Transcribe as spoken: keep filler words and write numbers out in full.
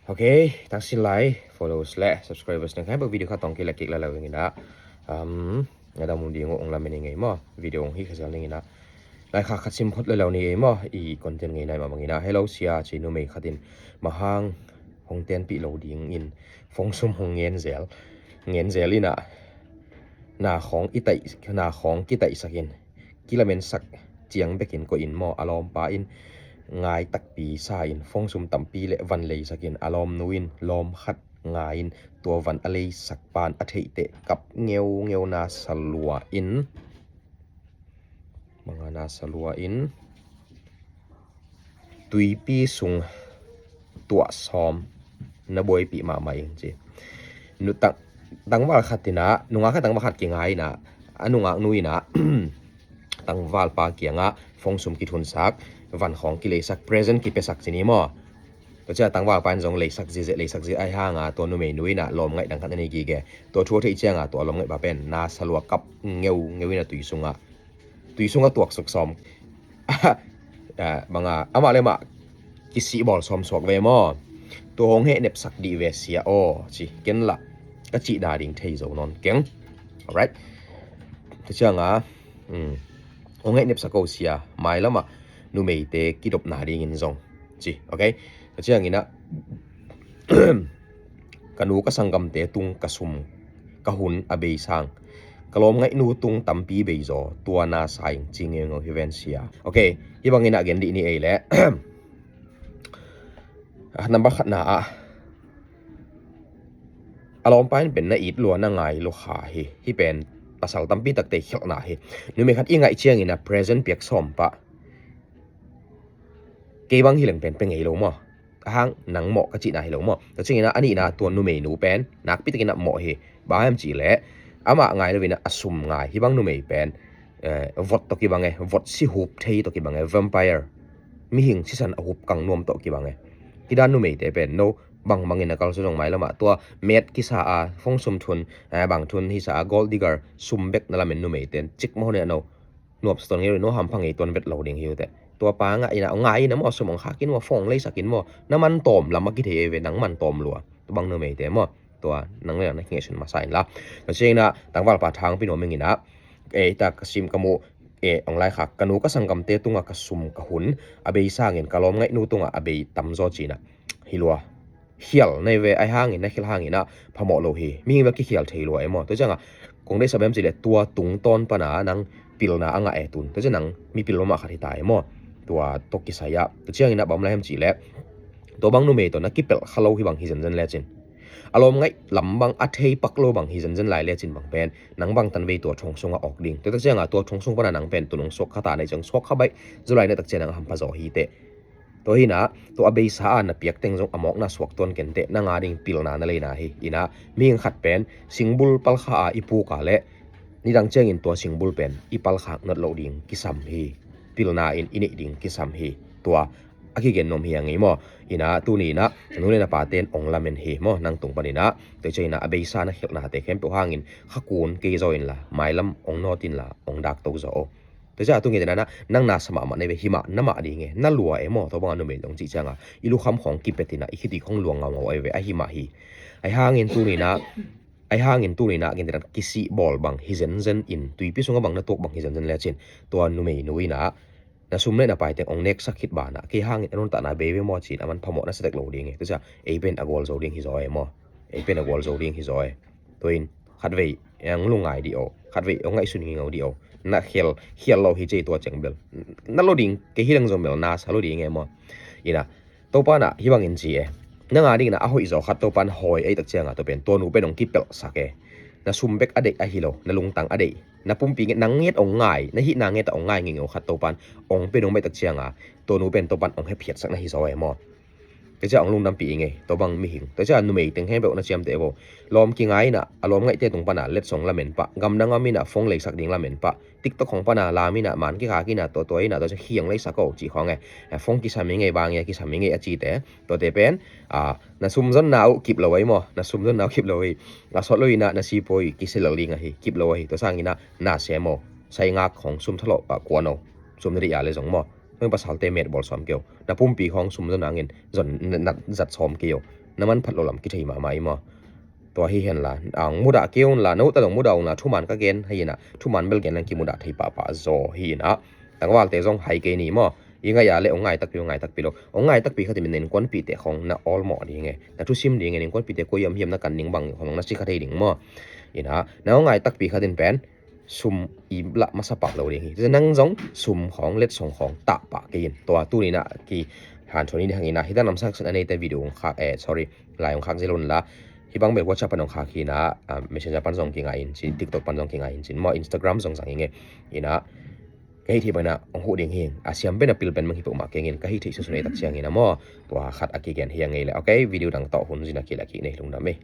Ok, taksin lai followers le subscribers nang khai bak video khat tong kila kik la lo ing ina. Um, nga dam mun ding ong lamen ing ei maw. Video ong hi kha zel ning ina. Lai kha khat sim phot le lo ni ei maw. I content ngei nai ma bang ina. Hello sia, ci numei khat in mahang hong ten pi lo ding in, phone sum hong ngen zel. Ngen zel ina. Na khong i tai, na khong ki tai sakin. Kilamen sak ciang bekin ko in maw, a lawmpa in ngai takpi sa in, phone sum tampi le van leisak in, a lawmnu in lawm khat ngai in, tua van a leisak pan a theih teh kap ngeu ngeu na salua in, manga na salua in, tuipi sung tuah sawm na buaipih mahmah ing ci. Nu tang, tangval khat ina, nungak khat tangval khat kingai ina, a nungak nu ina, tangval pa kiangah phone sum kithunsak, van khawng kileisak, present kipiasak ci ni maw. Tua ciah tangval pa in zong leisak zizeh, leisak zizeh ai hanga tua numei nu ina lawm ngaih dang khat na nei gige. Tua thu a theih cianga tua lawm ngaih pa pen na salua kap ngeu ngeu ina tui sungah, tui sungah tuak suk sawm. Ah, banga amah le mah kisih bawl sawm suak ve maw. Tua hong heh nepsak dih ve sia aw ci ken lah ka cih da ding thei zo nawn keng. Alright. Tua cianga, um, hong heh nepsak ko sia, mailamah numeite kidopna dingin zong ci. Ok. Tua ciangina ka nu ka sanggamte tung ka sum ka hun a bei sang, ka lawm ngaihnu tung tampi bei zaw, tua na sa ing ci ngeu ngeu hi ven sia. Ok, hi bangin a gen dih ni ei leh. Ah, number khatna ah, a lawmpa in pen na it lua na ngai lua kha hi. Hi pen pasal tampi takte khelhna hi. Numei khat i ngaih ciangin a present piak sawm pah. Kei bang hi leng pen pe ngei lo maw. A hang nang mawh ka cihna hi lo maw. Tua ciangin a nihna tua numei nu pen nakpi takin a mawh hi. Bang hiam cih leh amah ngai lo ina a sum ngai. Hi bang numei pen, eh, vot tawh kibang e, vot si hup thei tawh kibang e, vampire. Mihing sisan a hup kang nuam tawh kibang e. Hi dan numeite pen no bang bangin a kal su zong mailamah tua met kisa a, phone sum thun, eh, bang thun hisa a, gold digger, sum bek na lamen numeite in cik maw hon e no. Nuap saton ngei lo, no hampha ngei tuan vet lo ding hi uh teh. Tua pa ngah ina, ngah ina maw, sum ong khak in maw, phone leisak in maw, na man tawm lam a kithei ei ve, nang man tawm lua. Tua bang numeite maw. Tua nang le nang na kingaihsun masa in la. Tua ciangina tangval pa thang pi nuam ing ina. Ei ta ka sim ka mu, e, ong lai khak, ka nu ka sanggamte tunga ka sum ka hun a bei sangin ka lawm ngaihnu tunga a bei tam zaw cina. Hi lua. Khial nei ve, ai hangin na khial hangin a phamawh lo hi. Mihing bek kikhial thei lua e maw. Tua cianga kong deihsak bem cih leh tua tungtawn pana nang pilna a ngah e tun. Tua ciang nang mipil mahmah khat hi ta e maw. Tua tawh kisai ah. Tua ciangin a bang om lai hiam cih leh, tua bang numei tawh na kipelh kha lo hi bang hi zenzen lecin, a lawm ngaih lam bang a thei pak lo bang hi zenzen lai lecin bang pen nang bang tanvei tua thong sungah awk ding. Tua tak cianga tua thong sung pana nang pen tun ong suak kha ta nei ciang suak kha baih zu lai na tak ciang nang a hampha zaw hi teh. Tua hina, tua a beisa a na piak teng zong a mawkna suak tuan kenteh, na nga ding pilna na leina hi. Ina, mihing khat pen singbul palkha a i puk a leh nidang ciangin tua singbul pen i palkhak nat loh ding kisam hi. Pilna in i neih ding kisam hi. Tua a kigen nuam hi a ngei maw. Ina, tuni ina, nu le na paten ong lamen hi maw, nang tung panina. Tua ciangina a beisa na khelhnate khempeuh hangin kha kun kei zaw inla, mailam ong nawt inla, ong dak to zaw o. Tua ciang a tu nge tena na, nang na sa mahmah nei ve, hi mah na mah ding e, na lua e maw. Tua banga numei dong cih cianga i lukham khawng kipetina, i khitui khawng luang ngaungau ai ve, a hi mah hi. Ai hangin tunina, ai hangin tunina gentena kisih bawl bang hi zenzen in, tuipi sunga bang na tuak bang hi zenzen lecin, tua numei nu ina na sum le na pai teng ong neksak khit bana, kei hangin a nuntakna bei ve maw cin, a man phamawh na sa tek lo ding e. Tua ciang ei pen a gual zo ding hi zaw e maw. Ei pen a gual zo ding hi zaw e. Tua in khatvei ong lungngai dih o, khatvei ong ngaihsun ngingau dih o. Na khial, khial lo hi cei tua ciang bel na lo ding, kei hi leng zong bel na sa lo ding e maw. Ina, Topa na hi bangin ci e. Na nga dingna a hoih zaw khat Topan hawi ei tak cianga tua pen, tua nu pen ong kipelhsak e. Na sum bek a deih ahi lo, na lungtang a deih, na pumpi nget, nang nget ong ngai, na hihna nget a ong ngai ngingau khat Topan ong pe nung mai tak cianga tua nu pen Topan ong hephiatsak na hi zaw e maw. Kei cia ong lungdampi i ngei, tua bang mihing. Tua cia numei teng hempeuh na ciamteh vo. Lawm kingai ina, a lawm ngaihte tung pana letsong lamen pah. Gamdang a mina phone leisak ding lamen pah. TikTok hong pana lam ina, man kikhak ina, tua tua ina, tua cia khiang leisak o, ci khong e. Phone kisam i ngei, bang ia kisam i ngei a cite. Tuate pen, a, na sumzonna uh kip lo ai maw. Na sumzonna uh kip lo hi. A sawt lo ina, na sipoi, kisilal ding ahi. Kip lo ahi. Tua sang ina, na se maw. Sai ngak hong sum thalo, a, kuan o. Sum na di ia le zong maw. Hong pasalte met bawl sawm kei o. Na pumpi khawng sum zon angin zon na, na zat sawm kei o. na manphat lo lam kithei mahmah hi maw. Tua hi henla, ang mudah kei unla, na uta dong mudah unla, thuman ka gen hi inah, thuman bel gen lang kimudah thei pahpah zaw hi inah. Tangvalte zong hai kei ni maw. I ngai a le ong ngai takpi, ong ngai takpi lo. Ong ngai takpi khatin innkuanpihte khong na awlmawh ding e. Na thusim ding e, innkuanpihte koi om hiam na kan ding bang khong na si kha thei ding maw. Inah, na ong ngai takpi khatin pen sum i lah masa pah lo ding hi. Tua nang zong sum khong, letsong khong tah pah kei in. Tua tuni inah ki hanthawn ni hang inah, hih dan lam sak sun a neite video ong khak, eh, sorry, lai ong khak zel unla. Hih bang bel WhatsApp pan ong khak hi inah, ah, Messenger pan zong kingai in cin, TikTok pan zong kingai in cin maw, Instagram zong zang ing e. Inah, ka hih thei bang inah ong huh ding hi. A siam pen a pil pen mang hi peuhmah keng in, ka hih thei sunsun ei tak ciang inah maw. Tua khat a kigen hi a ngei le. Ok, video dang tawh hun zin a kilak hi nei lungdam e.